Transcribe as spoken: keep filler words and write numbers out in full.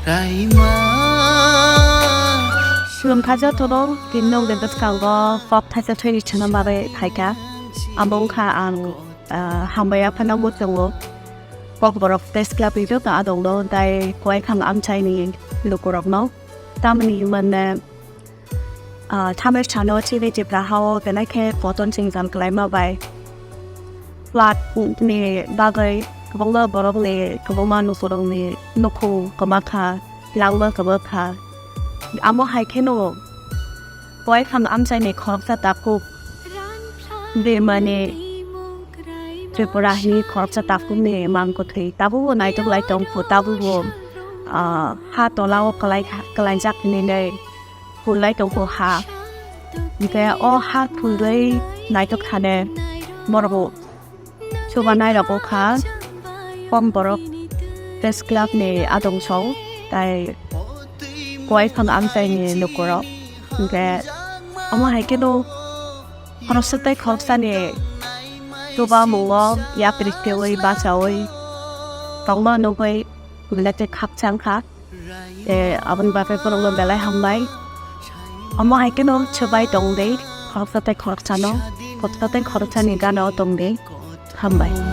Kaima. Khulumkha jotono, tini nwng de bwskango kok thaisa thwini thangna bagwi phaikha. Abo wngkha ang, ah, hambai aphano muchungo. Kokborok Press Club ni joto adongno, tei Khowaikhang amchaini lukurokno. Tamoni hinmane, ah, thamai sano chini Tipra hao belai khe koton jwngjal kwlaima bai flood ni bagwi kwbangma borokni, kwbangma lukurokni nukhung kwma kha, langma kwma kha. Amo hai kheno Khowaikhang amchaini khoroksa takhuk Birmani Tripura hini khoroksa takhukni mang kwthwi tabukbo naitok lai tongkhu, tabukbo, ah, ha tolao kwlai, kwlaijak hinwi phunlai tongkhu ha. Hinkhe o ha phunlai naitok thane borok chubanai rok wngkha Kokborok Press Club ni adong song tei Khowaikhang amchaini lukurok. Hinkhe omo hai kheno khoroksa tei khoroksani chubamungo yapri twiwi bachaui tongma nugwi belai khe khakchang kha. Tei aboni bagwi borokno belai hambai. Omo hai kheno chubai tong di, khoroksa tei khoroksano, khoroksa tei khoroksani gana o tong di. Hambai.